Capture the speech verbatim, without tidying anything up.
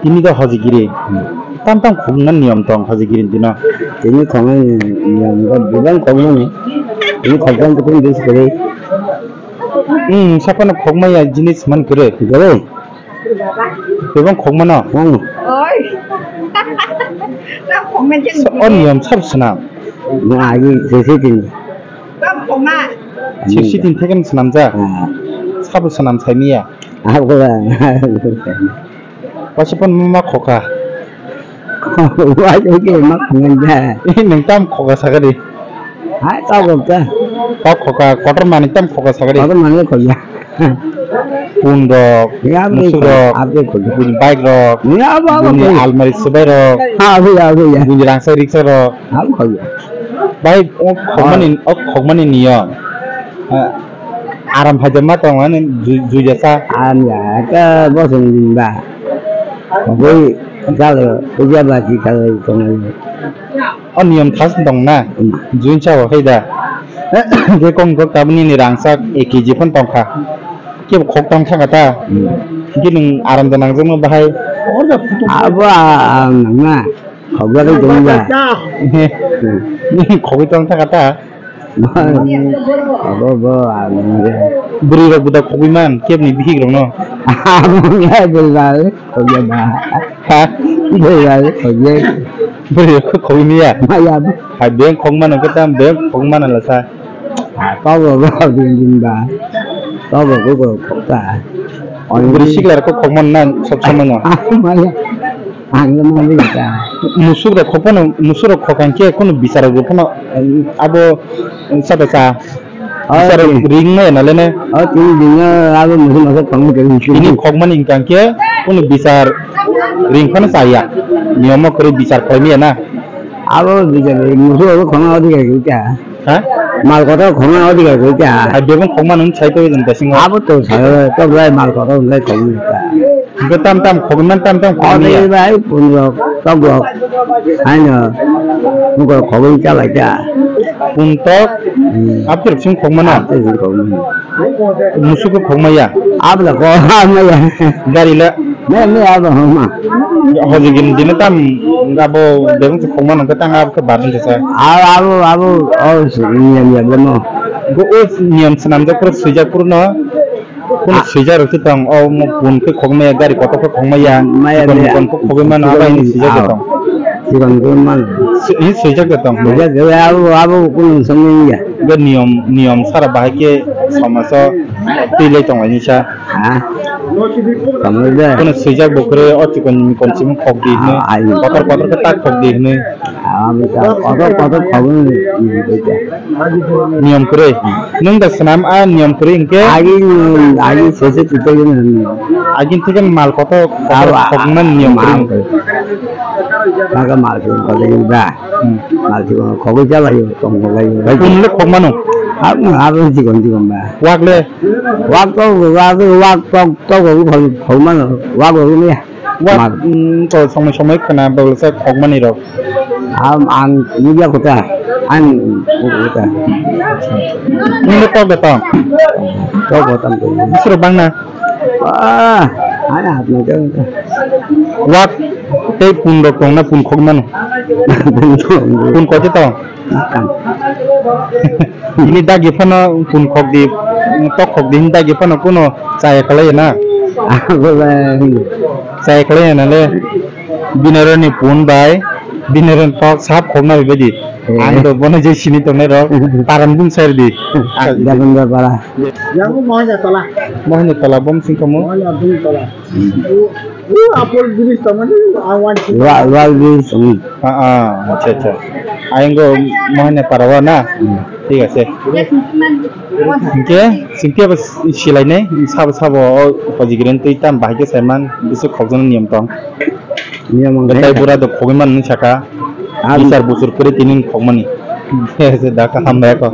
Tini do hojigiri. Tam tam khokna niyom tong hojigiri dino. Tini khokna niyom do bebak khokmani. Tini khokna to kun dis kore. Hmm, sapano khokmaya jinis man kore. Kore. Bebak khokmano. Hmm. Oi. Tam khokna jinis. O niyom sab swnam. Mo agi sesi tini. Tam khokna. Sesi tini theken swnamjak. Hmm. Sabo swnam saimiya. Ako lang. Waisa phano ma khoka. Waisa ke ma khongan da. Eh, nwng tam khoka sakha di. Hai, tabok ta. Kok khoka, kotor manwi tam khoka sakha di. Kotor manwi khoya. Pun rok, ya, musuk rok, abe khoya. Bini bike rok, ya, abo, abo, bini almari swbai rok, ha, abe, abe, ya. Bini rangsa riksa rok. Abo khoya. Bai, o khokmani, o khokmani niyom. Ah, aram hajar ma tong mani ju-, juja sa. Anya, ka bosong din ba. Boi kalo, puja ba ki kalo tong mani. O niyom thas tong na. Hmm. Juin sa wa khai da. Ke kong kok tabni ni rangsa ek K G phan tong kha. Ke khok tong kha ta. Hmm. Ke nung aram da nang jong bahai. Abo, ah, nang na. Khogwi tong ba. Khogwi tong thaka ta. Abo bo ang. Bwrwi rok buda khogwi man kebni bihik rok no. Abo ya belal khogwi ba. Ha? Belal khogwi. Bwrwi rok khogwi ya. Maya. Ha beng khogma no kata beng khogma na lasa. Ah, tobo bo din din ba. Tobo bo bo khokta. Bwrwi sikla rok khokma na sob samano. Ah, maya. Ang le maya ta. Musuk rok khokma no, musuk rok khokang khe kono bichar rok phano, abo, sata sa. Oh, bichar rok ring na na le ne. Oh, tin din abo musuk musuk khokma ke. Ini khokma ni hingkang khe kono bichar ring phano chaya. Niyom kore bichar khlai ya na. Abo bichar musuk abo khokma odi ga kita. Ha? Mal kotor khokma odi ga koi ta. Hai bebak khokma nung sai to jeng ta singo. Abo to sai to lai mal kotor lai khokma ta. Hingke tam tam khokma tam tam khokma ya. Odi bai pun rok tok rok. Hai no. Muko khokma cha lai ta. Pun tok. Hmm. Apir sing khokma na. Apir sing khokma. Musuko khokma ya. Abla khokma ya. Gari la. Me, me, abo homa. Hoji gini dino tam abo bebak se khokma nang tang abo ke badan se sa. Abo, abo, abo, oh, niyam ya demo. Go o niyam swnamjak pura swijak pura no. Kono swijak rok se tong o mo pun ke khokma ya gari kotor ke khokma ya. Maya, maya. Kon ko khokma no abo ini swijak ke tong. Sikon ko man. Ini swijak ke tong. Swijak ke abo, abo kono samung ya. Go niyom, niyom sara bahai ke somaso twi lai tong ini sa. Ha? Tamo da. Kono swijak bo kwrwi, o chikon mikon simi khok di hwnwi. Ah, ai. Kotor kotor khe tak khok di hwnwi. Ah, ami ta kotor kotor khok hwnwi. Niyom kwrwi. Nwng da swnam a niyom kwrwi hwnkhe? Agi, agi sese tutai hwnwi. Agi thikhe mal kotor kotor khokna niyom kwrwi. Mal kwrwi. Saka mal kwrwi kotor da. Hmm. Mal kwrwi khogwi chalaio, tong khogwi. Pun le khok mano? Abo, abo chikon chikon ba. Wak le? Wak tok, wak, wak tok, tok, wak, wak mano, wak, wak maya. Wak, mm, to somoi somoi khna, bagwlasa khokmani rok. Am, ang, media kota, ang, kota. Nini tok da tong? Tok da tong. Bisro bangna? Ah, ana hapna tong. Wak, tei pun rok tong na pun khokmano? Pun koti tong? Ini dagi phano pun khok di, tok khok di, dagi phano kuno chaya khlai na. Chaya khlai na le. Binaroni pun bai, binaroni tok sap khok na bedi. Ang do bono je sini tongnai rok, paran bung sai di. Jabun da para. Yang mo mohon ya tola. Mohon ya tola bom sing kamu. Mohon ya bung tola. Apple bridge tongmani, I want to. Wal, wal bridge tongmani. Ah, ah, acha, acha. Ayang go mohon para wa na. Hmm. Thik ase. Hingke, singke ba silai ne, sabo, sabo, o, hoji giren tui tam bahai ke saiman, bisu khokjana niyom tong. Niyom ang. Betai bura do khogwi man ni saka. Ah. Bisar busur kere tinin khokmani. Ese da ka hamra ko.